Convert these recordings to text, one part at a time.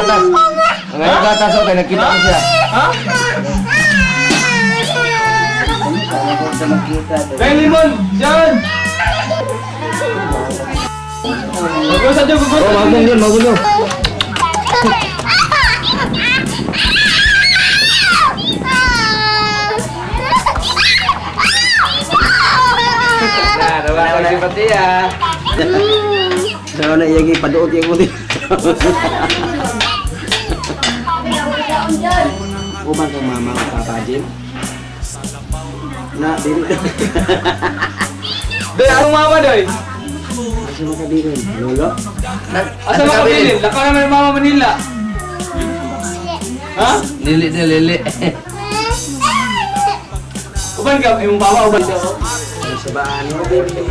gatas. Ang ayaw gatas, okay, nakita ko siya. Ha? Sa magkita. Dahil limon! Diyan! Magusa dyan, magusa! Oh, magong yun, magong yun. Na, nawala si Patia. Sa na iyang ipaduot iyang ulit. Uban kang mama o papa, Jim? Na, dili. Doy, anong mama doy? Asa makabilin? Lolo? Asa makabilin? Lakaw naman ang mama Manila. Ha? Lili na, lili. Uban ka, imong papa, uban siya. Oh. Sa baan mo, baby.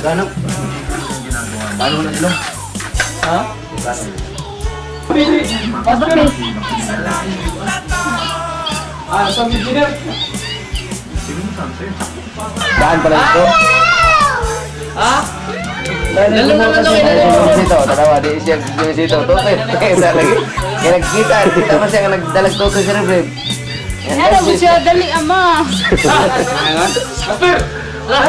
Gano? Paano na ilong? Ha? Pili! Pastor! Ah, sa engineer. Daan pala ito. Ha? Lalo naman lang ito. Tanawa, di siya dito. Tutoy. Kaya lagi. Kaya nagkita. Kita pa siya nga nagdalag tutoy sa rib. Ano mo siya dali ama. Pastor! Ha?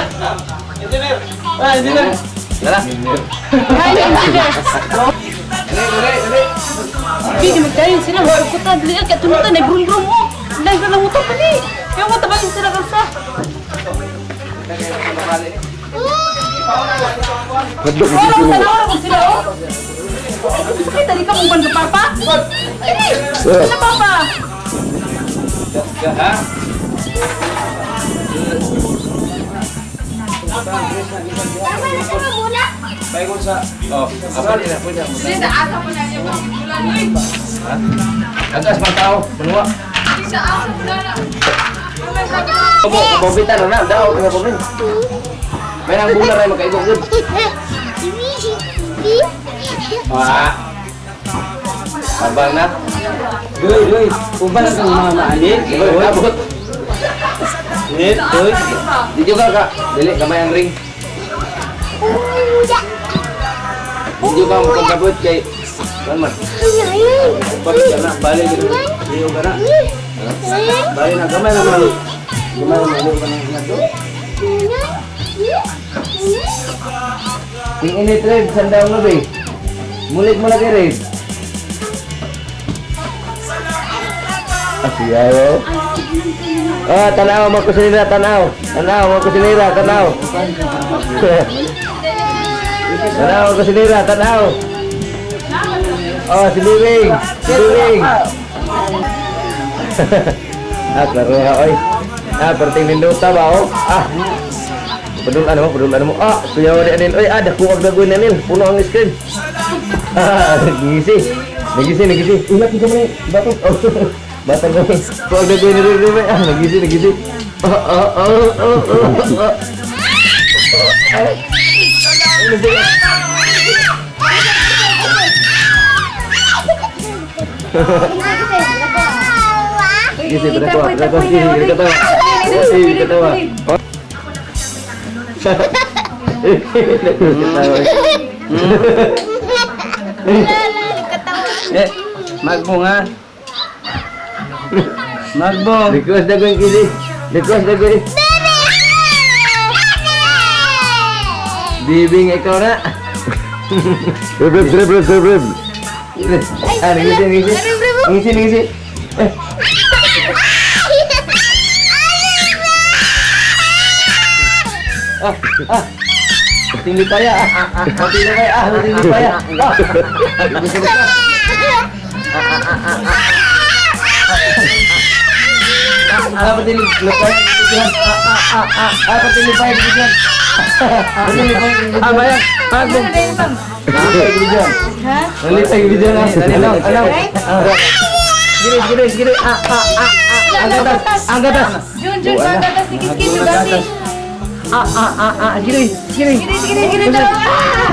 Engineer! Ah, engineer! Tara. Ay, engineer. Dali, dali, dali. Pili magdayon sila magkutan dali kay tulutan ay brum brum mo. Dahil ka lang mo dali. Kaya mo tabayin sila kalsa. Madlok Wala ko tanaw ko sila oh. Sakit dali ka mong ban papa. Dali. Sila papa. Ha? Baygon sa... Oh, apa din na pwede. Sila asa po na niya pagkulan oy. Agas man tao, manuwa. Sa asa po na. Opo, kapobitan na daw nga pobin. May nang bula ray makaigo gud. Wa. Abang na. Doy, doy. Uban kang mama, ani? Doy, abot. Nit, doy. Di juga ka. Dili gamay ang ring. Di juga mo pagkabot kay kan man. Pag ka na, bali ka na. Liyo ka na. Bali na, gamay na man. Gamay na, liyo ka na. Doy. Ting init red sandaw nga be. Mulit mo lagi red. Asiyaw. Ah, tanaw mo kusinira, tanaw. Tanaw mo kusinira, tanaw. Tanaw mo kusinira, tanaw. Oh, si Living. Si Living. Ah, klaro ha, oy. Ah, perting nindota ba, oh? Ah. Padul ano mo, padul ano mo. Ah, kuyaw ni Anil. Oy, ah, dako ang dagoy ni Anil. Puno ang screen. Ah, nagisi. Nagisi, nagisi. Ingat ka man. Bato. Oh. Batang ko. Ko ang dagoy ni Rene. Ah, nagisi, nagisi. Oh, oh, oh, oh, oh, oh. Ay. Ano ba yan? Gisi, katawa, katawa, gisi, katawa. Uy, katawa. Oh. Katawa. Eh, magbong ha. Magbong. Request na ko yung kisi. Request na ko yung... Bibing ikaw na. Rib, rib, rib, rib, rib. Ah, ngisi, ngisi. Ngisi, ngisi. Eh. Ah, ah. Tinggi paya, ah, ah, ah. Tinggi paya, ah, tinggi paya. Ah. Gusto ko. Ah, pati lupay bigyan. Ah, ah, ah, ah. Ah, pati lupay bigyan. Pati lupay bigyan. Ah, bayan. Ah, bum. Lupay bigyan. Ha? Lupay bigyan. Ah, ano, ano. Gini, gini, gini. Ah, ah, ah, ah. Ang gatas, ang gatas. Jun Jun magatas ni Kiski Jugasi. Ah, ah, ah, ah. Gini, gini. Gini gini gini daw. Ah!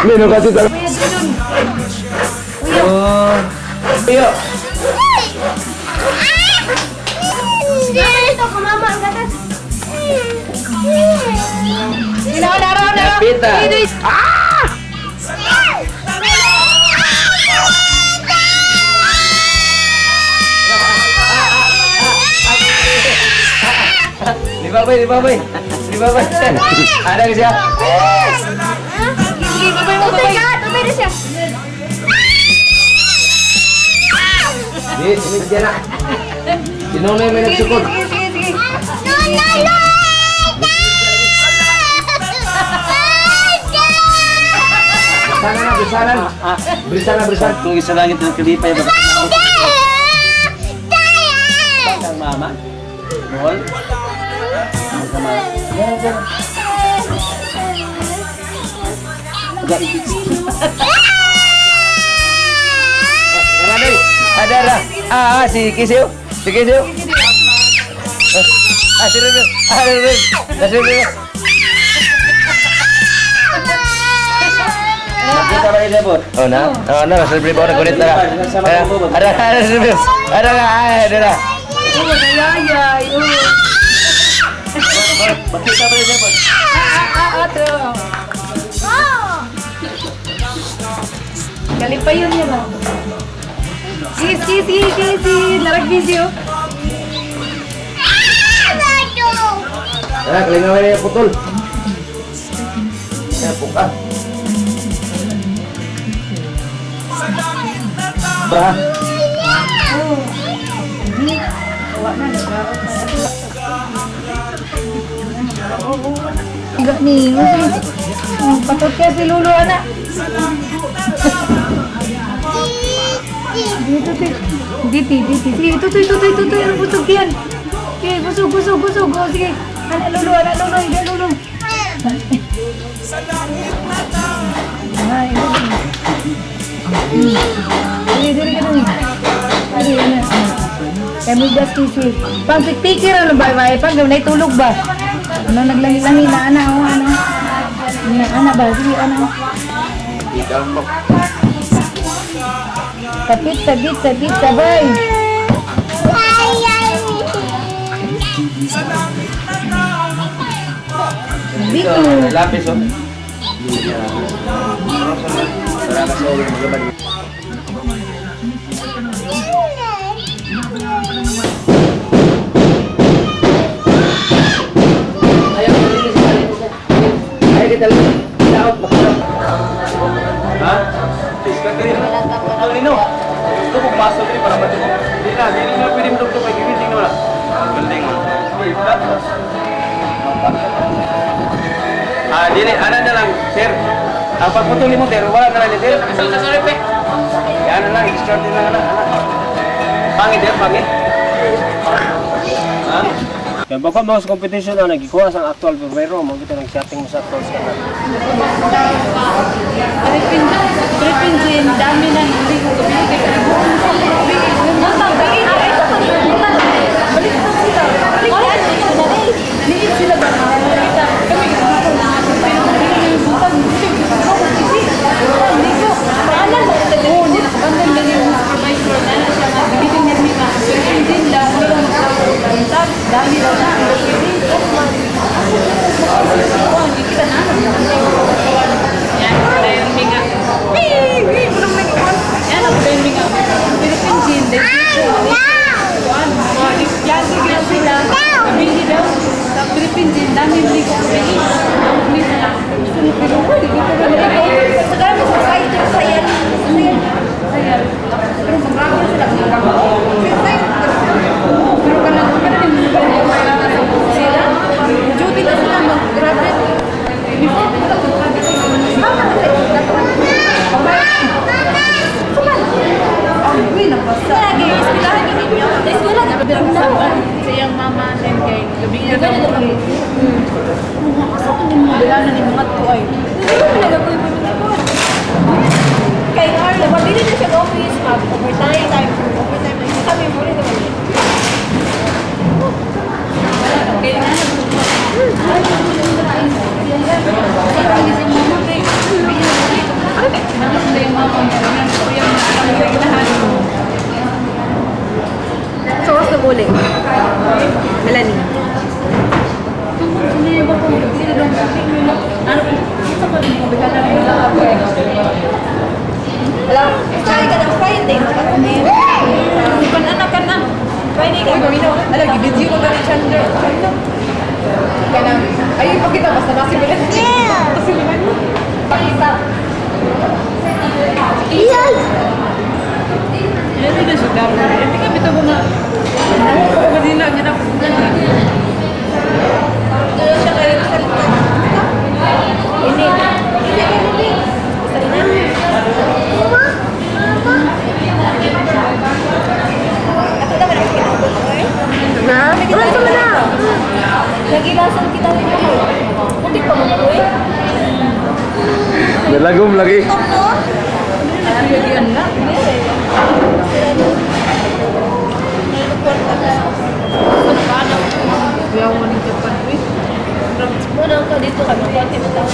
Mino kasi talaga. Kuya Jun. Oh. Iyo. Ito kumama ang gatas. Pita. Ah! Di babay, di babay. Di babay. Ada ka siya? Sige, babay mo, babay. Tutay na siya. Di, sumit na. Sino na yung may nagsukod? Sige, sige, sige. No, no, no! Sana na, bilisanan. Bilisan na, bilisan. Kung isa langit ng kalipay, baka ang mama. Mohol. Ang sama. Ada, ada. Ada, ada. Ah, ah, si Kisio. Si Kisio. Ah, si Rubio. Ah, Rubio. Ah, si Rubio. Kita ba yung bot? Oh, na. Oh, na. Russell Brave. Oh, nagunit na. Ada, ada, ada, Russell Brave. Ada na, ah, ada na. Oh, nayayay. Oh. Bakita ba yung bot? Ah, ah, to. Kalipayon niya ba? Sige, sige, sige, sige, sige. Larag busy, oh. Tara, kalingaw na yung putol. Kaya, puka. Ba? Iga ni, patot kaya si Lolo, ana. Dito, dito, dito, dito. Sige, tutoy, tutoy, tutoy. Ano busog yan? Sige, busog, busog, busog. Oh, sige. Ana, Lolo, ana, Lolo, iga, Lolo. Ay, Dili, dili ka dun. Dili, ana. Kaya may gas kisi. Pang pikpikir, ano ba? Ba, pang gamay tulog ba? Ano, naglangi-langi na, ana, oh, ano. Ana, ana ba? Sige, ana. Kapit, sabit, sabit, sabay. Dito. Lapis, oh. Wala ka sa ulo, maglabad. Ayaw, malinis, malinis. Ay, kita lang. Out, makita. Ha? Ang lino. Ito kung paso diri para matuko. Di na, di na pwede mo kay gibiting na wala. Building. Di flat. Ah, di na, ana na lang, sir. Ang pagputol nimo, sir, wala na lang ni sir. Sorry, pe. Yan na lang, discard din lang ana. Ana. Pangit, sir, pangit. Ha? Kaya baka mo sa competition na nagikuha sa actual pero mo kita nag-chatting mo sa actual sa Philippine gin, dami na hindi ko gabi. Kaya buong ko gabi. Butang, balik Balik sila. Balik Liit sila ba? Kita, kami pero kami yung butang, hindi ko. Paalam ba ito? Oo, hindi nakabandang na yung supervisor na na siya nga. Gamitin niya niya. Philippine gin, dami lang sa dami daw na. Hindi kita na. Yan, tayo minga. Yan ang tayo minga. Philippine gin, dahil dito. Yan, sila. Kabili daw. Sa Philippine gin, dami hindi ko kabili. Ang sila. Pero di ko kabili. Sa dami sa fighter, sa yan. Sa yan. Kaya, pero magrami sila. Pero kanang kanang sila. Duty na sila mag-grabe. Before ko Lagi, eskwelahan ninyo. Sa eskwela, Sa iyang mama then kay gabi na daw. Asa ko ni mga dala na ni mga to ay. Hindi ko talaga ko yung pamilya. Kay Carla, pabili na siya ng office, mag-overtime, time, overtime na kami muna naman. Kay nga Sauce na uling. Melanie. Ano? I-video ko gani Chandler. Chandler. Kanang, ay ipakita basta nasi mo. Kasi naman mo. Pakita. Yan na siya dami. Hindi ka bitaw mga ano ko ba nila niya na. Tulo siya kayo sa likod. Hindi. Hindi, hindi. Basta na. Ato naman ang kinabot, oy. Na? Wala sa na. Nagilasan kita ninyo. Putik pa mo, oy. Nalagom lagi. Nagpiyadian na. Kuya mo ni Japan, uy. Muna ka dito kami, konti mo tao.